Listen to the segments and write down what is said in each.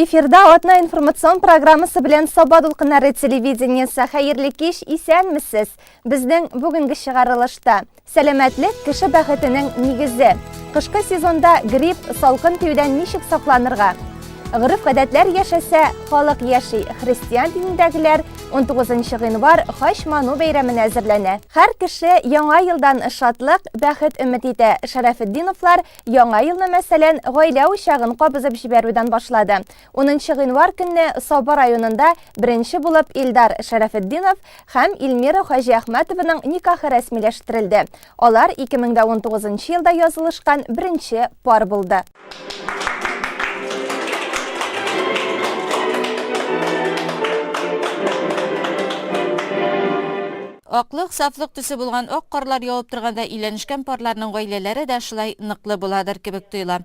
Эфирда атна информацион программасы белән Саба дулкыннары телевидениесе. Хәерле кич, исәнмесез. Безнең бүгенге чыгарылышта сәламәтлек кеше бәхетенең нигезе. Кышкы сезонда грипп, салкын тиюдән ничек сакланырга? Гореф-гадәтләр яшәсә, халык яши. Христиан динендәгеләр 19 гыйнвар Хач ману бәйрәменә әзерләнә. Һәр кеше яңа елдан шатлык, бәхет өмет итә. Шәрәфетдиновлар Яңа елны, мәсәлән, гаилә учагын кабызып җибәрүдән башлады. Унынчы гыйнвар көнне Саба районында беренче булып Илдар Шәрәфетдинов һәм Илмира Хаҗиәхмәтованың никахы рәсмиләштерелде. Алар 2019 елда язылышкан беренче пар булды. Аклык, сафлык төсе булган ак карлар явып торганда өйләнешкән парларның гаиләләре дә шулай ныклы буладыр кебек тоела.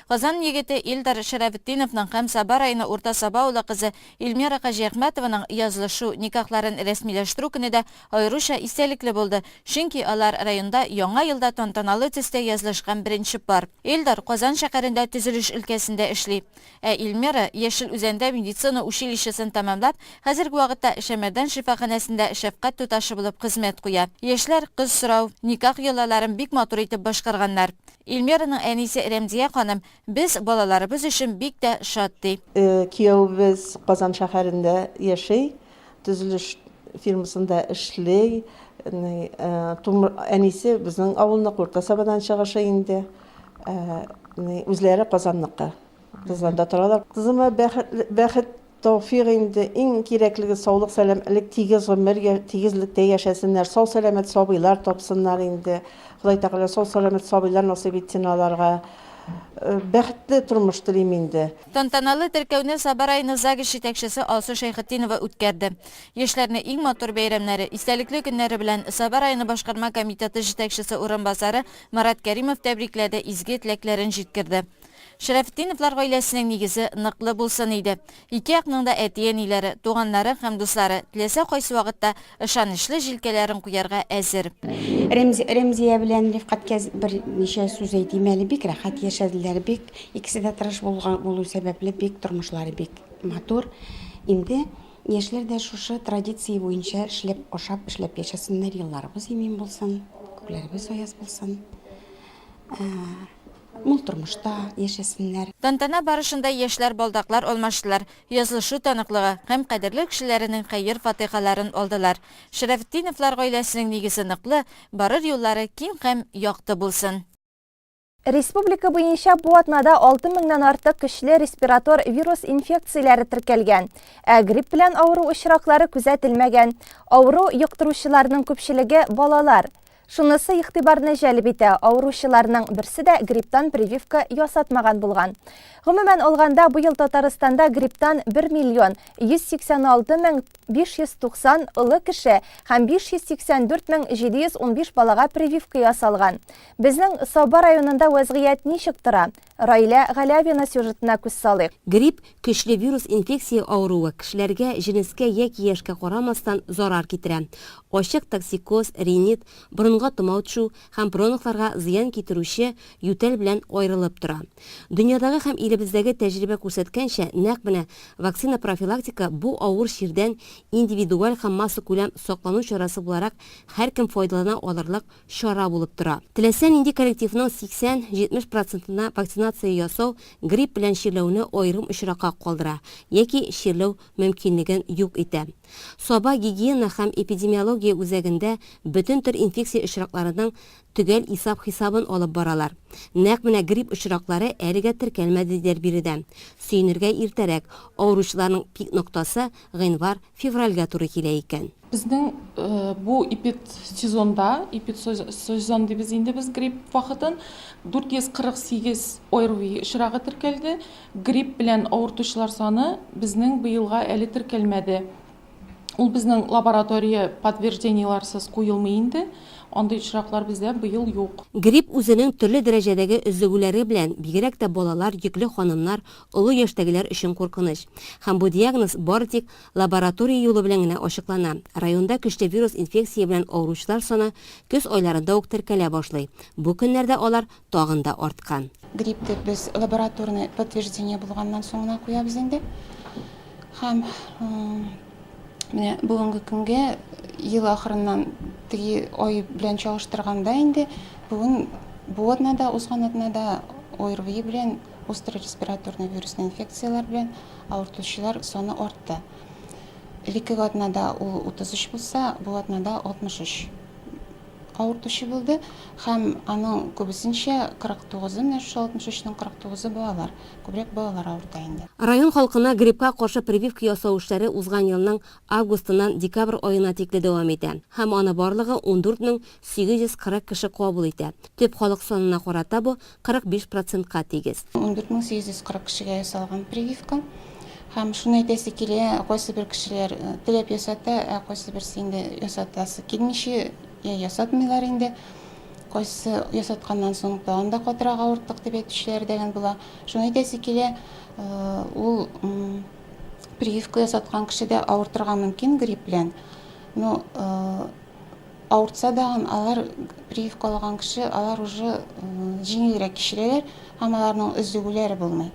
Казан егете Илдар Шәрәфетдиновның һәм Саба районы Урта Саба авылы кызы Эльмира Хаҗиәхмәтованың язылышу, никахларын рәсмиләштерү көне дә аеруча истәлекле булды, чөнки алар районда Яңа елда тантаналы төстә язылышкан беренче пар. Илдар Казан шәһәрендә төзелеш өлкәсендә эшли. Ә Эльмира, Яшел Үзәндә медицина училищесын тәмамлап, хәзерге вакытта Шәмәрдән шифаханәсендә шәфкать туташы булып хезмәт куя. Яшьләр кыз сорау, никах йолаларын бик матур итеп башкарганнар. Эльмираның әнисе Рәмзия ханым, Без балаларыбыз өчен бик тә шат, ди. Киявебез Казан шәһәрендә яши, төзелеш фирмасында эшли. Әнисе безнең авылныкы, Урта Сабадан чыгышы инде. Үзләре Казанныкы. Казанда торалар. Кызыма бәхет, бәхет, тәүфыйк инде. Иң кирәклеге саулык, сәламәтлек, тигез гомер, тигезлектә яшәсеннәр, сау-сәламәт сабыйлар тапсыннар инде. Ходай Тәгалә сау-сәламәт сабыйлар насыйп итсен аларга. Бәхетле тормыш телим инде. Тантаналы теркәүне Саба районы ЗАГС җитәкчесе Алсу Шәйхетдинова үткәрде. Яшьләрне иң матур бәйрәмнәре, истәлекле көннәре белән Саба районы башкарма комитеты җитәкчесе урынбасары Марат Кәримов тәбрикләде, изге теләкләрен җиткерде. Шәрәфетдиновлар гаиләсенең нигезе ныклы булсын иде. Ике якның да әти-әниләре, туганнары һәм дуслары теләсә кайсы вакытта ышанычлы җилкәләрен куярга әзер. Рәмзия белән Рифкатькә берничә сүз әйтим әле. Бик рәхәт яшәделәр, бик икесе дә тырыш булган булу сәбәпле, бик тормышлары бик матур. Инде яшьләр дә шушы традиция буенча эшләп, ашап, эшләп яшәсеннәр, елларыбыз имин булсын, күкләребез аяз булсын. Мул тормышта яшәсеннәр. Тантана барышында яшьләр балдаклар алмаштылар, язылышу таныклыгы һәм кадерле кешеләренең хәер-фатыйхаларын алдылар. Шәрәфетдиновлар гаиләсенең нигезе ныклы, барыр юллары киң һәм якты булсын. Республика буенча бу атнада 6 меңнән артык көчле респиратор вирус инфекцияләре теркәлгән. Ә грипп белән авыру очраклары күзәтелмәгән. Авыру йоктыручыларның күпчелеге балалар. Шунысы игътибарны җәлеп итә, авыручыларның берсе дә грипптан прививка ясатмаган булган. Гомумән алганда, быел Татарстанда грипптан 1 миллион 186 мең 590 олы кеше һәм 584 мең 715 балага прививка ясалган. Безнең Саба районында вәзгыять ничек тора? Раилә Галәвина сюжетына күз салыйк. Грипп, көчле вирус инфекция авыруы, кешеләргә, җенескә яки яшькә карамастан, зарар китерә. Ачык токсикоз, ринит, борынга томау төшү һәм бронхларга зыян китерүче ютәл белән аерылып тора. Дөньядагы һәм илебездәге тәҗрибә күрсәткәнчә, нәкъ менә вакцина-профилактика бу авыр чирдән индивидуаль һәм массакүләм саклану чарасы буларак һәркем файдалана алырлык чара булып тора. Теләсә нинди коллективның 80-70 процентына вакцинация ясау грипп белән чирләүне аерым очракка калдыра яки чирләү мөмкинлеген юк итә. Саба гигиена һәм эпидемиология үзәгендә бөтен төр инфекция очракларының төгәл исап-хисабын алып баралар. Нәкъ менә грипп очраклары әлегә теркәлмәде, диләр биредә. Сөенергә иртәрәк, авыручыларның пик ноктасы гыйнвар-февральгә туры килә икән. Безнең бу эпидсезонда, эпидсезон дибез инде без грипп вакытын, 448 ОРВИ очрагы теркәлде. Грипп белән авыртучылар саны безнең быелга әле теркәлмәде. Ул безнең лаборатория подтверждениеларсыз куелмый инде. Андый очраклар бездә быел юк. Грипп үзенең төрле дәрәҗәдәге өзлегүләре белән, бигрәк тә балалар, йөкле ханымнар, олы яшьтәгеләр өчен куркыныч. Һәм бу диагноз бары тик лаборатория юлы белән генә ачыклана. Районда көчле вирус инфекция белән авыручылар саны көз айларында ук теркәлә башлый. Бу көннәрдә алар тагын да арткан. Грипп дип без лабораторный подтверждение булганнан соң гына куябыз инде. Һәм менә бүгенге көнгә ел ахырыннан теге ай белән чагыштырганда инде бүген бу атнада, узган атнада ОРВИ белән, острый респираторный вирусный инфекцияләр белән авыртучылар саны артты. Элеккеге атнада ул 33 булса, бу атнада 63. Авыртучы булды һәм аның күбесенчә 49-ы, менә шушы 63-нең 49-ы балалар, күбрәк балалар авырта инде. Район халкына гриппка каршы прививка ясау эшләре узган елның августыннан декабрь аена тикле дәвам итә һәм аны барлыгы 14840 кеше кабул итә. Төп халык санына карата бу 45 процентка тигез. 14840 кешегә ясалган прививка. Һәм шуны әйтәсе килә, кайсыбер кешеләр теләп ясата, ә кайсыберсе инде ясатасы килмичә, я ясатмыйлар инде. Кайсысы ясатканнан соң тагын да катырак авырттык дип әйтүчеләр дә була. Шуны әйтәсе килә, ул прививка ясаткан кеше дә авыртырга мөмкин грипп белән. Но Авыртса дагын, алар прививка алган кеше, алар уже җиңелрәк кичерәләр һәм аларның өзлегүләре булмый.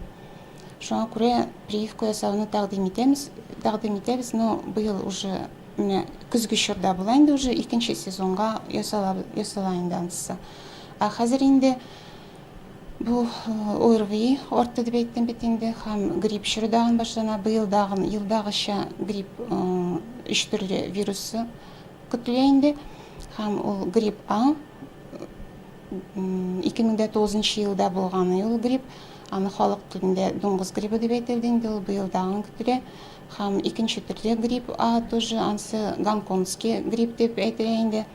Шуңа күрә прививка ясауны тәкъдим итәбез, тәкъдим итәбез, но быел уже менә көзге чорда була инде уже икенче сезонга ясала, ясала инде анысы. Ә хәзер инде бу ОРВИ артты дип әйттем бит инде, һәм грипп чоры дагын башлана. Быел дагын елдагыча грипп өч төрле вирусы Көтелә инде. Һәм ул грипп А 2009 елда булган ул грипп. Аны халык телендә дуңгыз гриппы дип әйтелде инде, ул быел тагын көтелә. Һәм икенче төрле грипп А тоже, ансы гонконгский грипп дип әйтелә инде.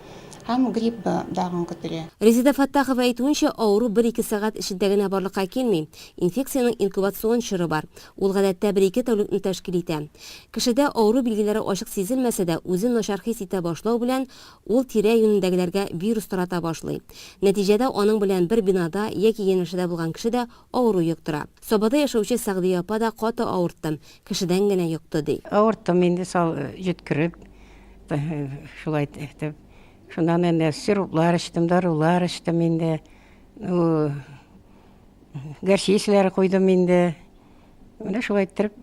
Һәм грипп Б тагын көтелә. Резеда Фәттахова әйтүенчә, авыру бер-ике сәгать эчендә генә барлыкка килми. Инфекциянең инкубацион чоры бар. Ул гадәттә бер-ике тәүлекне тәшкил итә. Кешедә авыру билгеләре ачык сизелмәсә дә, үзен начар хис итә башлау белән, ул тирә-юнендәгеләргә вирус тарата башлый. Нәтиҗәдә, аның белән бер бинада яки янәшәдә булган кеше дә авыру йоктыра. Сабада яшәүче Сәгъдия апа да каты авырттым, кешедән генә йокты, ди. Авырттым инде, сал җөткереп, шулай итеп. Шуннан инде сироплар эчтем, дарулар эчтем инде. Горчицалар куйдым инде. Менә шулай иттереп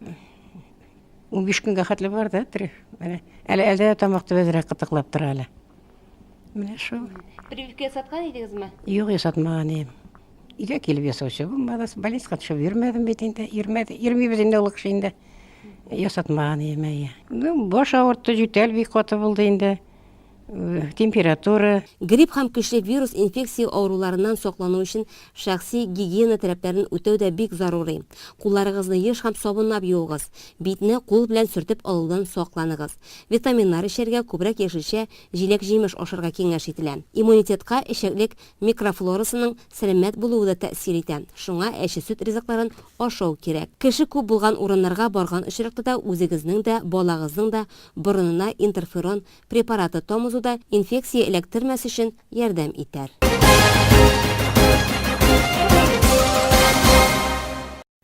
15 көнгә хәтле барды, тере. Менә әле әле тамак төбе әзрәк кытыклап тора әле. Менә шул. Прививка ясаткан идегезме? Юк, ясатмаган идем. Өйгә килеп ясаучы булмады, больницага төшеп йөрмәдем бит инде. Йөрмәде, йөрмибез инде олы кеше инде. Ясатмаган идем, әйе. Ну, баш авыртты, җүтәл бик каты булды инде. Температура. Грипп һәм көчле вирус инфекция авыруларыннан саклану өчен шәхси гигиена таләпләрен үтәү дә бик зарури. Кулларыгызны еш һәм сабынлап юыгыз. Битне кул белән сөртеп алудан сакланыгыз. Витаминнар эчәргә, күбрәк яшелчә, җиләк-җимеш ашарга киңәш ителә. Иммунитетка эчәклек микрофлорасының сәламәт булуы да тәэсир итә. Шуңа әче сөт ризыкларын ашау кирәк. Кеше күп булган урыннарга барган очракта да үзегезнең дә, балагызның да борынына интерферон препараты тамызу да инфекция эләктермәс өчен ярдәм итәр.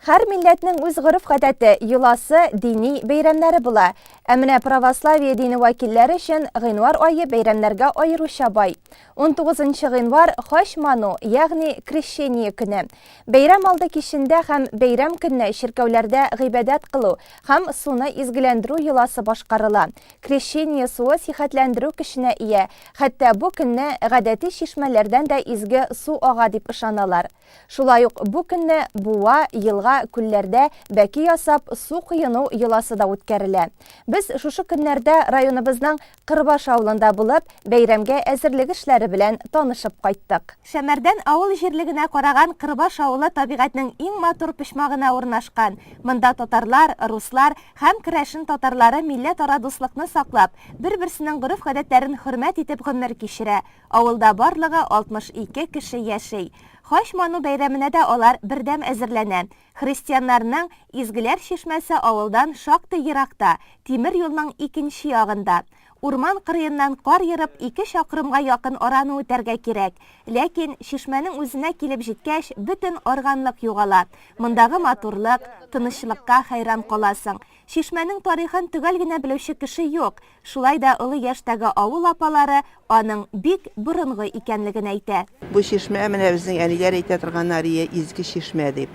Һәр милләтнең үз гореф-гадәте, йоласы, дини бәйрәмнәре була. Ә менә православие дине вәкилләре өчен гыйнвар ае бәйрәмнәргә аеруча бай. 19 гыйнвар хач ману, ягъни крещение көне. Бәйрәм алды кичендә һәм бәйрәм көнне чиркәүләрдә гыйбадәт кылу һәм суны изгеләндерү йоласы башкарыла. Крещение суы сихәтләндерү көченә ия, хәтта бу көнне гадәти чишмәләрдән дә изге су ага дип ышаналар. Шулай ук бу көнне буа, елга, күлләрдә бәке ясап, су коену йоласы да үткәрелә. Без шушы көннәрдә районыбызның Кырбаш авылында булып, бәйрәмгә әзерлек эшләре белән танышып кайттык. Шәмәрдән авыл җирлегенә караган Кырбаш авылы табигатьнең иң матур почмагына урнашкан. Монда татарлар, руслар Һәм керәшен татарлары милләтара дуслыкны саклап, бер-берсенең гореф-гадәтләрен хөрмәт итеп гомер кичерә. Авылда барлыгы 62 кеше яши. Хач ману бәйрәменә дә алар бердәм әзерләнә. Христианнарның Изгеләр чишмәсе авылдан шактый еракта, тимер юлның икенче ягында. Урман кырыеннан кар ерып ике чакрымга якын араны үтәргә кирәк. Ләкин чишмәнең үзенә килеп җиткәч, бөтен арганлык югала. Мондагы матурлык, тынычлыкка хәйран каласың. Чишмәнең тарихын төгәл генә белүче кеше юк. Шулай да олы яшьтәге авыл апалары аның бик борынгы икәнлеген әйтә. Бу чишмә, менә безнең әниләр әйтә торганнар ие, изге чишмә дип,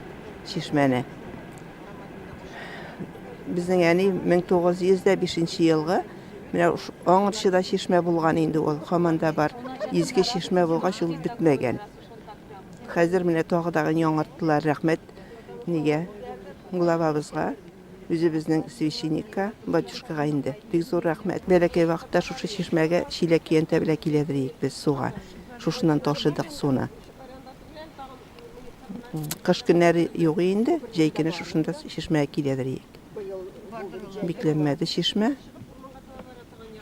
чишмәне. Безнең әни 1905 нче елгы, менә аңырчы да чишмә булган инде ул, һаман да бар. Изге чишмә булгач, ул бетмәгән. Хәзер менә тагы да яңарттылар, рәхмәт нигә, главабызга. Үзебезнең священникка, батюшкага инде бик зур рәхмәт. Бәләкәй вакытта шушы чишмәгә чиләк-көянтә белән киләдер идек без суга. Шушыннан ташыдык суны. Кыш көннәре юк инде, җәй көне шушында чишмәгә киләдер идек. Бикләнмәде чишмә.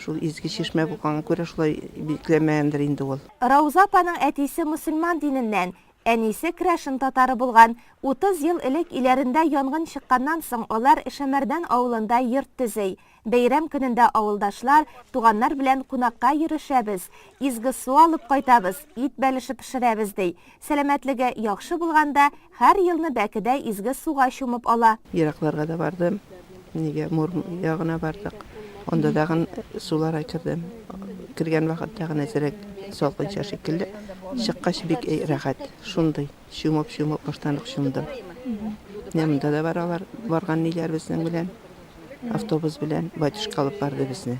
Шул изге чишмә булганга күрә шулай бикләнмәгәндер инде ул. Рауза апаның әтисе мөселман диненнән, Әнисе керәшен татары булган. 30 ел элек өйләрендә янгын чыкканнан соң алар Шәмәрдән авылында йорт төзи. Бәйрәм көнендә авылдашлар, туганнар белән кунакка йөрешәбез, изге су алып кайтабыз, ит бәлеше пешерәбез, ди. Сәламәтлеге яхшы булганда, һәр елны бәкедә изге суга чумып ала. Еракларга да бардым. Нигә Мурм ягына бардык. Анда тагын суларга кердем. Кергән вакытта гына әзрәк салкынча шикелле. Чыккач бик рәхәт. Шундый. Чумып-чумып баштан ук чумдым. Менә монда да бар алар, барган ниләр безнең белән. Автобус белән батюшка алып барды безне.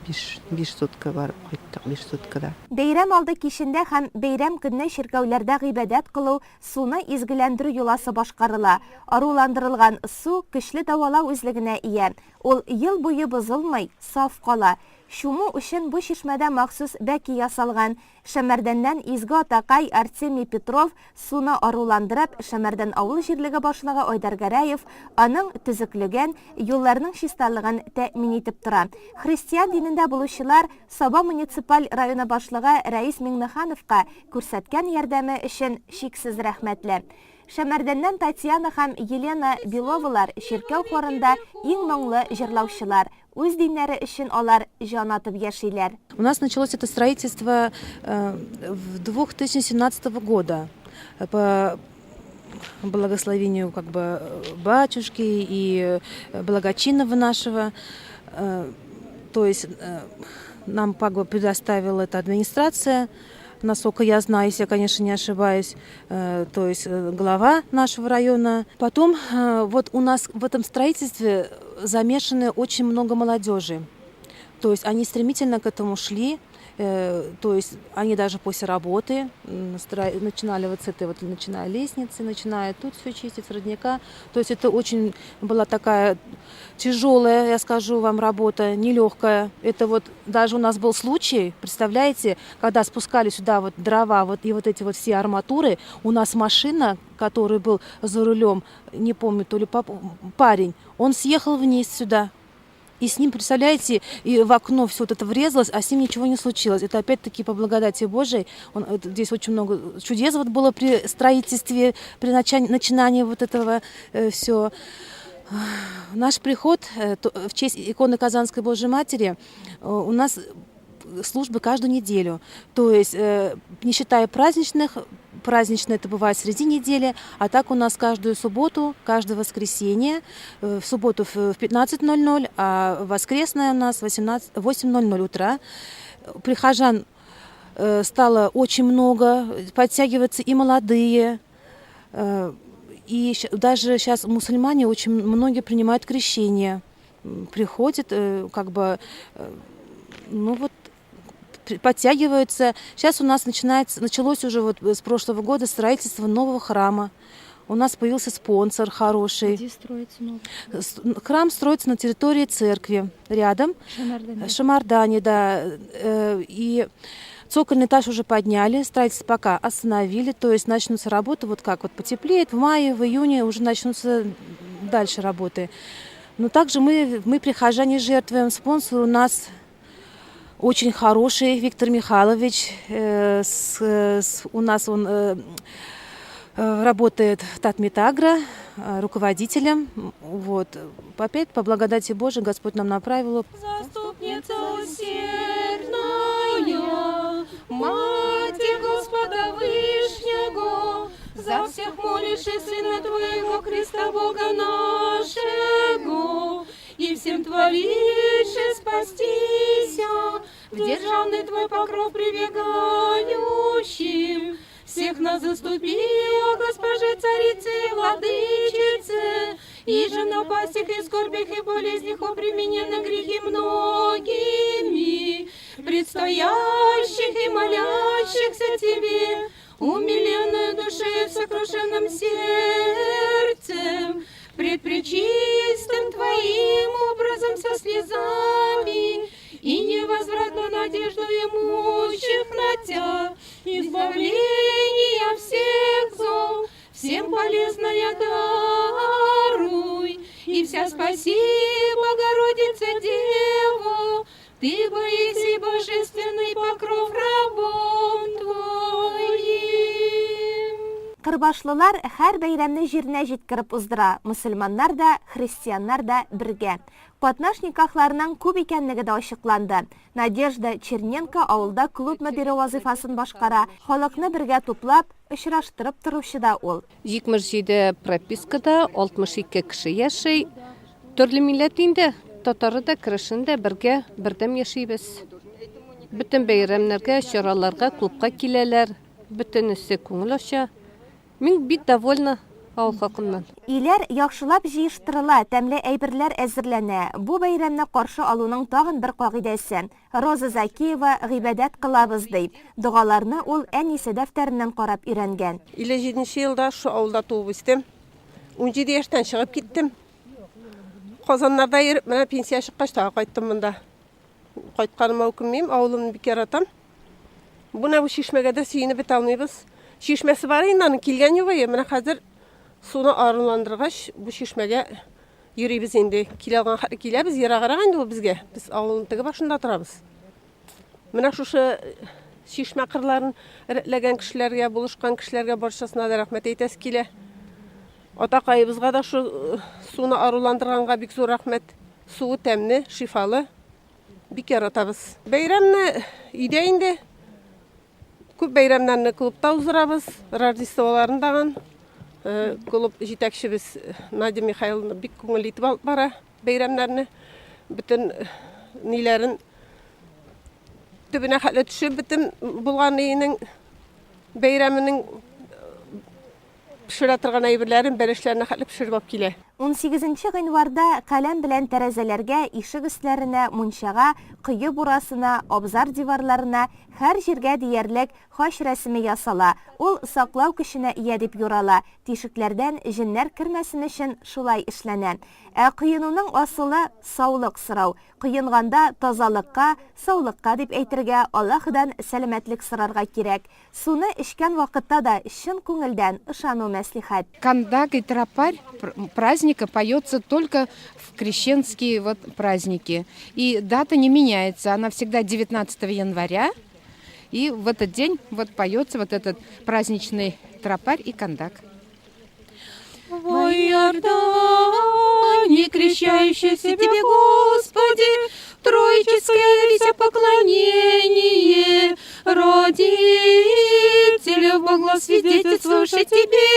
Биш, биш сутка барып кайттык, биш суткада. Бәйрәм алды кичендә һәм бәйрәм көнне чиркәүләрдә гыйбадәт кылу, суны изгеләндерү йоласы башкарыла. Аруландырылган су көчле дәвалау үзлегенә ия. Ул ел буе бозылмый, саф кала. Чуму өчен бу чишмәдә махсус бәки ясалган. Шәмәрдәннән изге атакай Артемий Петров суны аруландырып, Шәмәрдән авыл җирлеге башлыгы Айдар Гәрәев аның төзеклеген, юлларның чисталыгын тәэмин итеп тора. Христиан динендә булучылар Саба муниципаль районы башлыгы Рәис Миңнехановка күрсәткән ярдәме өчен чиксез рәхмәтле. Шәмәрдәннән Татьяна һәм Елена Беловалар чиркәү хорында иң моңлы җырлаучылар, Үз диннәре өчен алар җан атып яшиләр. У нас началось это строительство в 2017 года по благословению как бы батюшки и благочинного нашего. То есть нам как бы предоставила эта администрация, насколько я знаю, если я, конечно, не ошибаюсь, то есть глава нашего района. Потом вот у нас в этом строительстве замешаны очень много молодежи. То есть они стремительно к этому шли, то есть они даже после работы начинали вот с этой вот, начиная лестницы, начиная тут все чистить, с родника. То есть это очень была такая тяжелая, я скажу вам, работа, нелегкая. Это вот даже у нас был случай, представляете, когда спускали сюда вот дрова вот, и вот эти вот все арматуры, у нас машина, который был за рулем, не помню, то ли парень, он съехал вниз сюда. И с ним, представляете, и в окно все вот это врезалось, а с ним ничего не случилось. Это опять-таки по благодати Божией. Здесь очень много чудес вот было при строительстве, при начинании вот этого все. Наш приход в честь иконы Казанской Божьей Матери у нас службы каждую неделю. То есть, не считая праздничных, праздничные это бывает среди недели, а так у нас каждую субботу, каждое воскресенье, в субботу в 15:00, а воскресное у нас 8:00 утра. Прихожан стало очень много, подтягиваются и молодые, и даже сейчас мусульмане очень многие принимают крещение, приходят, как бы, ну вот, подтягиваются. Сейчас у нас началось уже вот с прошлого года строительство нового храма. У нас появился спонсор хороший. Где строится новый? Храм строится на территории церкви, рядом. Шамардане. Шамардане, да. И цокольный этаж уже подняли, строительство пока остановили, то есть начнутся работы, вот как вот потеплеет, в мае, в июне уже начнутся дальше работы. Но также мы прихожане жертвуем, спонсор у нас Очень хороший Виктор Михайлович. Э, с, с, у нас он э, э, работает в Татметагро руководителем. Вот. Опять по благодати Божией Господь нам направил. Заступница усердная, Матерь Господа Вышнего, за всех молишь и Сына Твоего, Христа Бога нашего, и всем творишь спастися, в державный Твой покров прибегающим. Всех нас заступи, о Госпоже Царице и Владычице, и же на пастях и скорбях и болезнях обременены грехи многими, предстоящих и молящихся Тебе, умиленную душе в сокрушенном сердцем, пред пречистым Твоим образом со слезами и невозвратно надежду имущих на Тя, избавления всех зол, всем полезная даруй, и вся спаси, Богородица Дева, Ты боиси божественный покров рабом Твоим. Кырбашлылар һәр бәйрәмне җиренә җиткереп уздыра, мөселманнар да, христианнар да бергә. Катнаш никахларның күп икәнлеге дә ачыкланды. Надежда Черненко авылда клуб мөдире вазыйфасын башкара, халыкны бергә туплап, очраштырып торучы да ул. 77 пропискада 62 кеше яши. Төрле милләт инде, татары да, керәшен дә бергә, бердәм яшибез. Бөтен бәйрәмнәргә, чараларга, клубка киләләр. Бөтенесе күңел ача. Мин бик довольна авыл халкыннан. Өйләр яхшылап җыештырыла, тәмле әйберләр әзерләнә. Бу бәйрәмне каршы алуның тагын бер кагыйдәсе. Роза Закиева гыйбадәт кылабыз, ди. Догаларны ул әнисе дәфтәреннән карап өйрәнгән. 57 нче елда шушы авылда туып үстем. 17 яшьтән чыгып киттем. Казаннарда йөреп, менә пенсия чыккач тагы кайттым монда. Кайтканыма үкенмим, авылымны бик яратам. Менә бу чишмәгә дә сөенеп бетә алмыйбыз. Чишмәсе бар инде аның, килгән юк ие. Менә хәзер суны арынландыргач, бу чишмәгә йөрибез инде. Килә алган хәтле киләбез, ераграк инде ул безгә. Без авылның теге башында торабыз. Менә шушы чишмә кырларын рәтләгән кешеләргә, булышкан кешеләргә барчасына да рәхмәт әйтәсе килә. Атакаебызга да шу суны аруландырганга бик зур рәхмәт. Суы тәмле, шифалы. Бик яратабыз. Бәйрәмне өйдә инде. Күп бәйрәмнәрне клубта уздырабыз. Рождестволарын тагын. Э, клуб җитәкчебез Надя Михайловна бик күңелле итеп алып бара бәйрәмнәрне. Бөтен э, ниләрен төбенә хәтле төшеп, бөтен булган өенең бәйрәменең Пешерә торган әйберләрен, бәлешләренә хәтле пешереп алып килә. Унсигезенче гыйнварда каләм белән тәрәзәләргә, ишек өсләренә, мунчага, кое бурасына, абзар диварларына, һәр җиргә диярлек хач рәсеме ясала, ул саклау көченә ия дип юрала, тишекләрдән җеннәр кермәсен өчен шулай эшләнә. Ә коенуның асылы, саулык сорау. Коенганда тазалыкка, саулыкка дип әйтергә, Аллаһыдан сәламәтлек сорарга кирәк. Суны эчкән вакытта да чын күңелдән ышану мәслихәт. Кондак и тропарь праздника поется только в крещенские вот праздники. И дата не меняется, она всегда 19 января. И в этот день вот поется вот этот праздничный тропарь и кондак. Во Иордане, крещающийся Тебе, Господи, Троическое вся поклонение, Родителю Бога свидетельствовавший Тебе,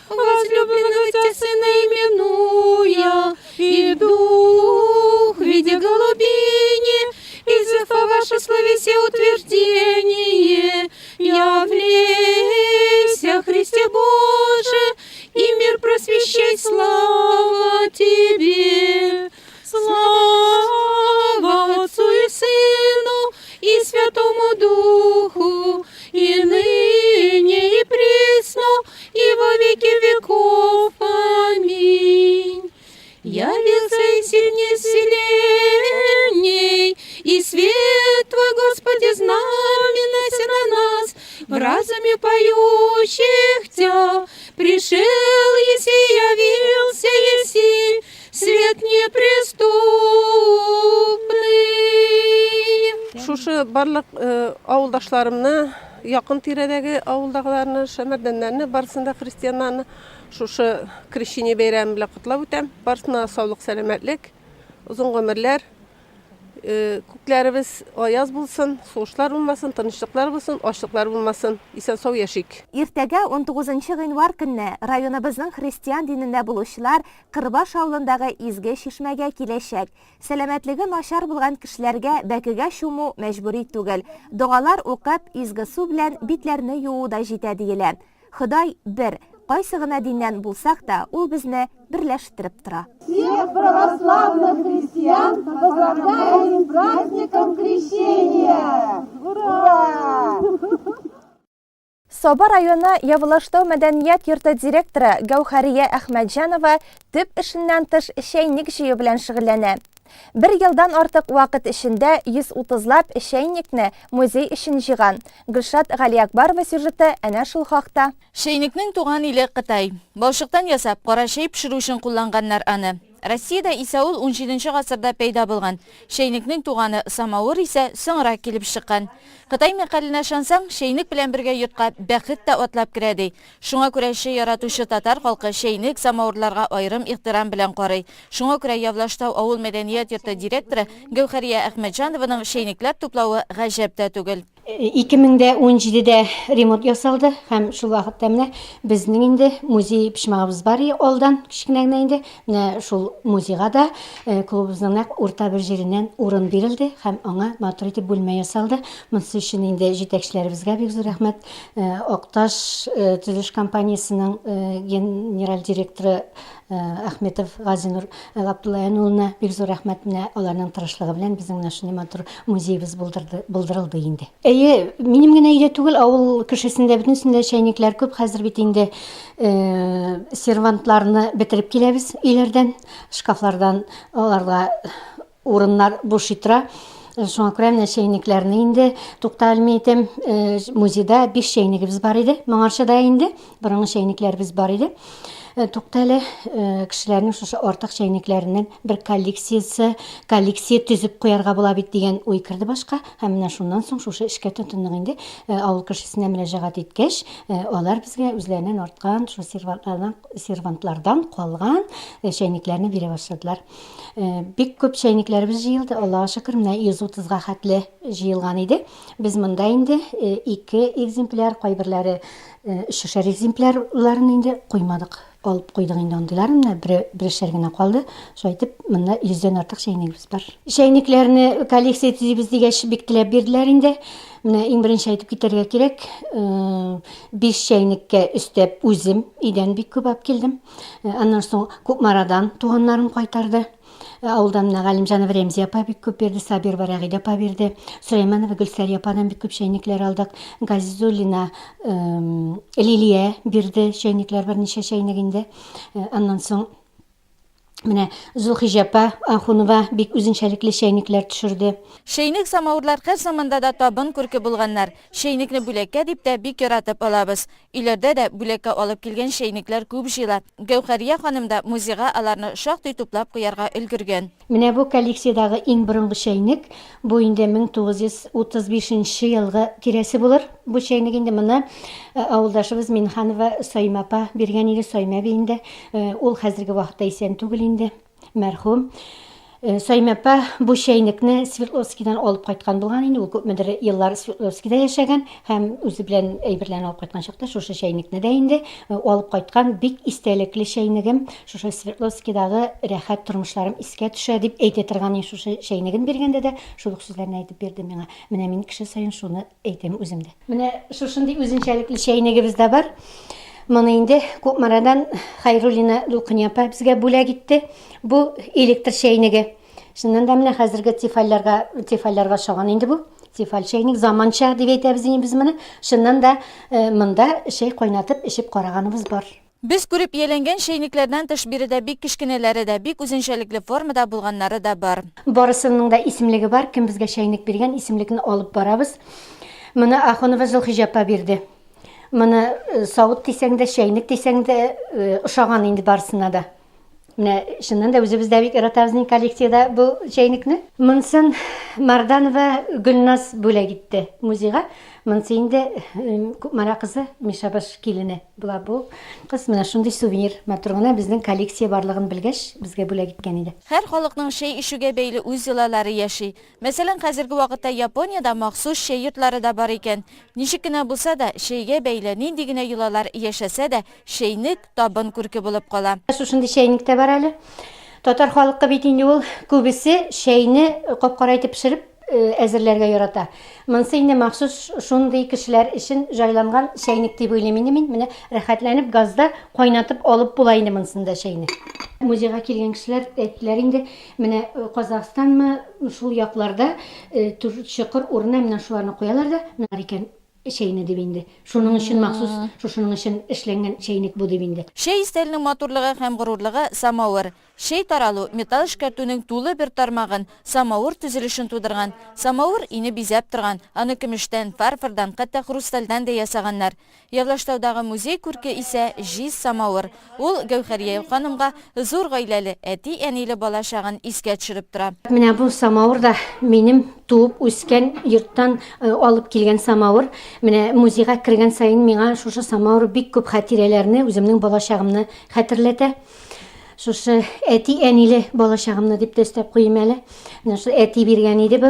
возлюбленного Тебя Сына именуя, и Дух в виде голубини, Изыфа ваше словесе утверждение, явлейся, Христе Боже, и мир просвещай, слава Тебе. Слава Отцу и Сыну и Святому Духу, и ныне, и присно, и во веки веков. Аминь. Явился и сильнее вселенней, и свет Твой, Господи, знаменася на нас, в разуме поющих Тя. Пришел еси, явился еси, свет неприступный. Шушы Шушы барлык авылдашларымны, якын тирәдәге авылдагыларны, шәмәрдәннәрне, барысын да христианнарны шушы Крещение бәйрәме белән котлап үтәм. Барысына саулык, сәламәтлек, озын гомерләр. Күкләребез аяз булсын, сугышлар булмасын, тынычлыклар булсын, ачлыклар булмасын. Исән-сау яшик. Иртәгә, унтугызынчы гыйнвар көнне, районыбызның христиан динендә булучылар Кырбаш авылындагы Изге чишмәгә киләчәк. Сәламәтлеге начар булган кешеләргә бәкегә чуму мәҗбүри түгел. Догалар укып, изге су белән битләрне юуу да җитә диелә. Ходай бер, кайсы гына диннән булсак та, ул безне берләштереп тора. Всех православных христиан поздравляем с праздником Крещения! Ура! Саба районы Явлаштау мәдәният йорты директоры Гәүһәрия Әхмәтҗанова төп эшеннән тыш чәйнек җыю белән шөгыльләнә. Бер елдан артык вакыт эчендә 130 лап чәйнекне музей өчен җыйган. Гөлшат Галиәкбарова сюжеты әнә шул хакта. Чәйнекнең туган иле Кытай. Балчыктан ясап, кара чәй пешерү өчен кулланганнар аны. Россиядә исә ул унҗиденче гасырда пәйда булган. Чәйнекнең туганы самавыр исә соңрак килеп чыккан. Кытай мәкаленә ышансаң, чәйнек белән бергә йортка бәхет тә атлап керә, ди. Шуңа күрә чәй яратучы татар халкы чәйнек, самавырларга аерым ихтирам белән карый. Шуңа күрә Явлаштау авыл мәдәният йорты директоры Гәүһәрия Әхмәтҗанованың чәйнекләр туплавы гаҗәп тә түгел. 2017 дә ремонт ясалды һәм шул вакытта менә безнең инде музей почмагыбыз бар иде алдан кечкенә генә инде. Менә шул музейга да э, клубыбызның нәкъ урта бер җиреннән урын бирелде һәм аңа матур итеп бүлмә ясалды. Монысы өчен инде җитәкчеләребезгә бик зур рәхмәт. Э, Акташ э, төзелеш компаниясенең генераль директоры Әхметов Газинур Габдуллаян улына бик зур рәхмәт. Менә аларның тырышлыгы белән безнең менә шундый матур музеебыз булдырды, булдырылды инде. Әйе, минем генә өйдә түгел, авыл кешесендә бөтенесендә чәйнекләр күп. Хәзер бит инде э, сервантларны бетереп киләбез өйләрдән, шкафлардан аларга урыннар буш тора. Шуңа күрә менә чәйнекләрне инде тукта алмый итәм. Э, музейда биш чәйнегебез бар иде. Моңарчы да инде борынгы чәйнекләребез бар иде. Э, тукта әле, э, кешеләрнең шушы артык чәйнекләреннән бер коллекциясе, коллекция төзеп куярга була бит дигән уй керде башка. Һәм менә шуннан соң шушы эшкә тотындык инде. Авыл кешесенә мөрәҗәгать иткәч, алар безгә үзләреннән арткан шул сервантлардан, сервантлардан калган чәйнекләрне бирә башладылар. Э, бик күп чәйнекләребез җыелды, Аллага шөкер, менә 130-га хәтле җыелган иде. Без монда инде э, ике экземпляр, кайберләре э, өчешәр экземплярларын инде куймадык. Алып куйдык инде андыйларын, менә бер, берешәр генә калды. Шулай итеп, монда 100дән артык чәйнегебез бар. Чәйнекләрне коллекция төзибез дигәч, бик теләп бирделәр инде. Менә иң беренче әйтеп китәргә кирәк, биш чәйнеккә өстәп үзем өйдән бик күп алып килдем. Э, аннан соң Кукмарадан туганнарым кайтарды. Э, авылдан менә Галимҗанова Рәмзия апа бик күп бирде, Сабирова Рәгыйдә апа бирде. Сөләйманова Гөлсәрия ападан бик күп чәйнекләр алдык. Газизуллина Лилия бирде чәйнекләр, берничә чәйнек инде. Э, аннан соң менә Зулхиҗә апа Ахунова бик үзенчәлекле чәйнекләр төшерде. Чәйнек самавырлар һәр заманда да табын күрке булганнар. Чәйнекне бүләккә дип тә бик яратып алабыз. Өйләрдә дә бүләккә алып килгән чәйнекләр күп җыела. Гәүһәрия ханым да музейга аларны шактый туплап куярга өлгергән. Менә бу коллекциядәге иң борынгы чәйнек, бу инде 1935 нче елгы тирәсе булыр. Бу чәйнек инде моны авылдашыбыз Минханова Саимә апа биргән иде, Саимә әби инде. Ул хәзерге вакытта исән түгел инде. Мәрхүм. Э, Саймә апа бу чәйнекне Свердловскидан алып кайткан булган инде. Ул күпмедер еллар Свердловскида яшәгән һәм үзе белән әйберләрен алып кайткан чакта шушы чәйнекне дә инде э, алып кайткан. Бик истәлекле чәйнегем. Шушы Свердловскидагы рәхәт тормышларым искә төшә дип әйтә торган инде шушы чәйнеген биргәндә дә шул ук сүзләрне әйтеп бирде миңа. Менә мин кеше саен шуны әйтәм үзем дә. Менә шушындый үзенчәлекле чәйнегебез дә бар. Моны инде Кукмарадан Хайруллина Дулкыния апа безгә бүләк итте. Бу электр чәйнеге. Чыннан да менә хәзерге тефальләргә, тефальләргә ошаган инде бу. Тефаль чәйнек заманча дип әйтәбез инде без моны. Чыннан да э, монда чәй кайнатып эчеп караганыбыз бар. Без күреп ияләнгән чәйнекләрдән тыш биредә бик кечкенәләре дә, бик үзенчәлекле формада булганнары да бар. Барысының да исемлеге бар, кем безгә чәйнек биргән, исемлекне алып барабыз. Моны Ахунова Зөлхиҗә апа бирде. Моны э, савыт дисәң дә, чәйнек дисәң дә, э, ошаган инде барысына да. Менә чыннан да үзебез дә бик яратабыз инде коллективда бу чәйнекне. Монысын Марданова Гөлназ бүләк итте музейга. Монысы инде Кукмара кызы, Мишабаш килене була бу кыз. Менә шундый сувенир матур гына безнең коллекция барлыгын белгәч, безгә бүләк иткән иде. Һәр халыкның чәй эчүгә бәйле үз йолалары яши. Мәсәлән, хәзерге вакытта Япониядә махсус чәй йортлары да бар икән. Ничек кенә булса да, чәйгә бәйле нинди генә йолалар яшәсә дә, чәйнек табын күрке булып кала. Шушындый чәйнек тә бар әле. Татар халкы бит инде ул күбесе чәйне кап-кара итеп пешереп әзерләргә ярата. Монысы инде махсус шундый кешеләр өчен җайланган чәйнек дип уйлыйм инде мин. Менә рәхәтләнеп газда кайнатып алып була инде монысында чәйне. Музейга килгән кешеләр әйттеләр инде, Менә Казахстанмы, шул якларда чокыр урынына менә шуларны куялар да, менә икән чәйне дип инде. Шуның өчен махсус шушының өчен эшләнгән чәйнек бу дип инде. Чәй өстәленең матурлыгы һәм горурлыгы, самавыр. Чәй таралу, металл эшкәртүнең тулы бер тармагын, самавыр төзелешен тудырган. Самавыр өйне бизәп торган, аны көмештән, фарфордан, хәтта хрустальдән дә ясаганнар. Явлаштаудагы музей күрке исә җиз самавыр. Ул Гәүһәрия ханымга зур гаиләле, әти-әниле бала чагын искә төшереп тора. Менә бу самавыр да минем туып үскән йорттан алып килгән самавыр. Менә музейга кергән саен миңа шушы самавыр бик күп хатирәләрне, үземнең балачагымны хәтерләтә. Шушы әти-әниле балачагымны дип тә өстәп куйыйм әле. Менә шул әти биргән иде бу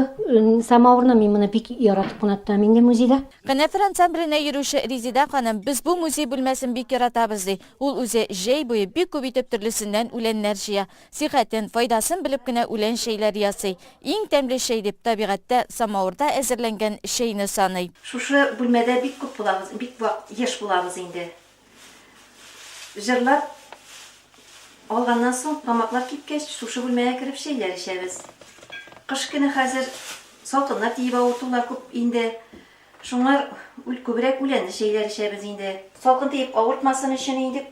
самавырны. Мин моны бик яратып кына тотам инде музейда. Канәфер ансамбленә йөрүче Резеда ханым, Без бу музей бүлмәсен бик яратабыз, ди. Ул үзе җәй буе бик күп итеп төрлесеннән үләннәр җыя. Сихәтен, файдасын белеп кенә үлән чәйләре ясый. Иң тәмле чәй дип, табигатьтә, самавырда әзерләнгән чәйне саный. Шушы бүлмәдә бик күп булабыз, бик вак, еш булабыз инде. Җырлап алганнан соң, тамаклар кипкәч, шушы бүлмәгә кереп чәйләр эчәбез. Кыш көне хәзер салкыннар тиеп авыртулар күп инде. Шуңар күбрәк үләнле чәйләр эчәбез инде. Салкын тиеп авыртмасын өчен инде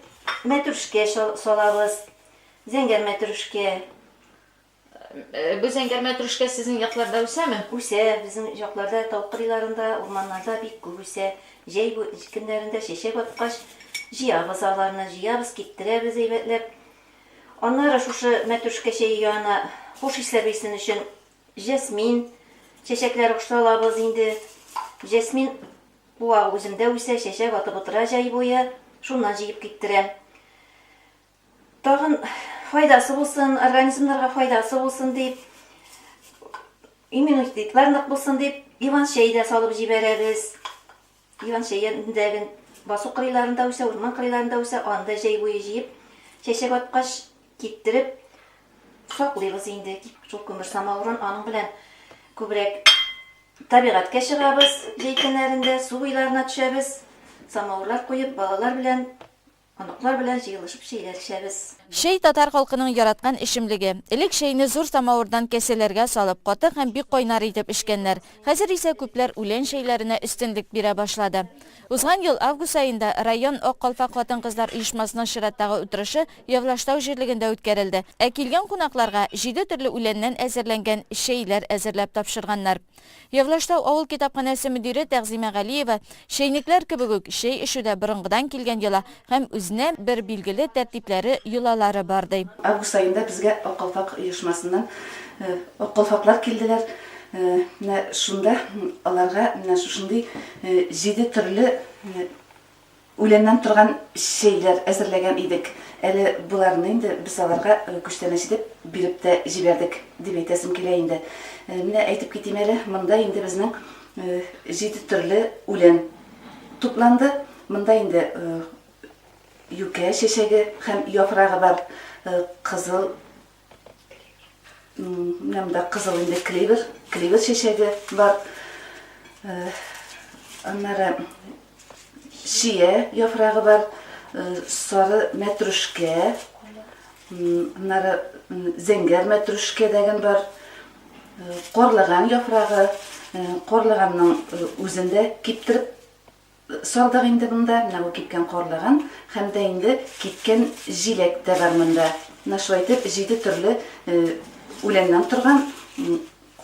мәтрүшкә салабыз. Зәңгәр мәтрүшкә. Бу зәңгәр мәтрүшкә сезнең якларда үсәме? Үсә, безнең якларда тау кырыйларында, урманнарда бик күп үсә. Җәй бу көннәрендә чәчәк аткач, җыябыз аларны, җыябыз, киптерәбез әйбәтләп. Аннары шушы мәтрүшкә чәе янына хуш исләр бирсен өчен җәсмин чәчәкләре салабыз инде. Җәсмин куагы үземдә үсә, чәчәк атып утыра җәй буе, шуннан җыеп киптерәм. Тагын файдасы булсын, организмнарга файдасы булсын дип, иммунитетлар нык булсын дип, иван чәй дә салып җибәрәбез. Иван чәендәге басу кырыйларында үсә, урман кырыйларында үсә, аны да җәй буе җыеп, чәчәк аткач, киптереп саклыйбыз инде. Шул күмер самавырын аның белән күбрәк табигатькә чыгабыз, җәй көннәрендә су буйларына төшәбез, самавырлар куеп, балалар белән Оныклар белән җыелышып чәйләр эчәбез. Чәй, татар халкының яраткан эчемлеге. Элек чәйне зур самавырдан кәсәләргә салып, каты һәм бик кайнар итеп эчкәннәр. Хәзер исә күпләр үлән чәйләренә өстенлек бирә башлады. Узган ел август аенда район Ак калфак хатын-кызлар оешмасының чираттагы утырышы Явлаштау җирлегендә үткәрелде. Ә килгән кунакларга җиде төрле үләннән әзерләнгән чәйләр әзерләп тапшырганнар. Явлаштау авыл китапханәсе мөдире Тәгъзимә Галиева, чәйнекләр кебек үк, чәй эчү дә борынгыдан килгән йола һәм үзенә бер билгеле тәртипләре, йолалары бар, ди. Август аенда безгә Ак калфак оешмасыннан Ак калфаклар килделәр. Менә шунда аларга менә шушындый җиде төрле Үләннән торган чәйләр әзерләгән идек. Әле боларны инде без аларга күчтәнәч итеп биреп тә җибәрдек, дип әйтәсем килә инде. Менә әйтеп китим әле, монда инде безнең җиде төрле үлән тупланды. Монда инде юкә чәчәге һәм яфрагы бар, кызыл Менә монда кызыл инде клевер, клевер чәчәге бар. Аннары чия яфрагы бар, сары мәтрүшкә, аннары зәңгәр мәтрүшкә дәген бар, карлыган яфрагы, карлыганның үзен дә киптереп Салдык инде монда, менә бу кипкән карлыган һәм дә инде кипкән җиләк тә бар монда. Менә шулай итеп җиде төрле үләннән торган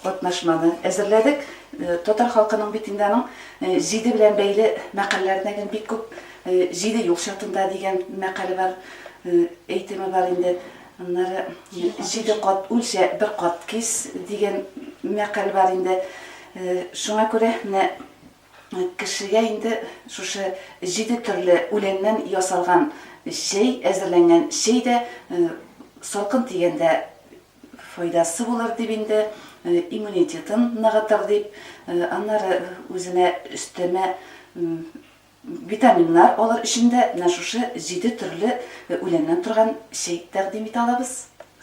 катнашманы әзерләдек. Татар халкының бит инде аның җиде белән бәйле мәкальләренә гел бик күп. Җиде юл чатында дигән мәкале бар, әйтеме бар инде. Аннары җиде кат үлчә, бер кат кис дигән мәкаль бар инде. Шуңа күрә менә кешегә инде шушы җиде төрле үләннән ясалган чәй, әзерләнгән чәй дә салкын тигәндә файдасы булыр дип инде, иммунитетын ныгытыр дип, аннары үзенә өстәмә витаминнар алыр өчен дә менә шушы җиде төрле үләннән торган чәй тәкъдим итә алабыз.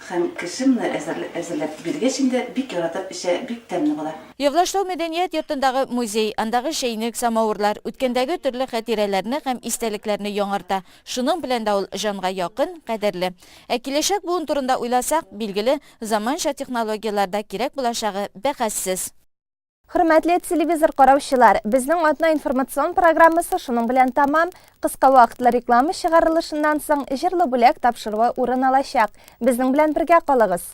Һәм кеше моны әзерләп биргәч инде бик яратып эчә, бик тәмле була. Явлаштау мәдәният йортындагы музей, андагы чәйнек, самавырлар, үткәндәге төрле хатирәләрне һәм истәлекләрне яңарта. Шуның белән дә ул җанга якын, кадерле. Ә киләчәк буын турында уйласак, билгеле, заманча технологияләр дә кирәк булачагы бәхәссез. Хөрмәтле телевизор караучылар, безнең атна информацион программасы шуның белән тәмам. Кыска вакытлы реклама чыгарылышыннан соң җырлы бүләк тапшыруы урын алачак. Безнең белән бергә калыгыз.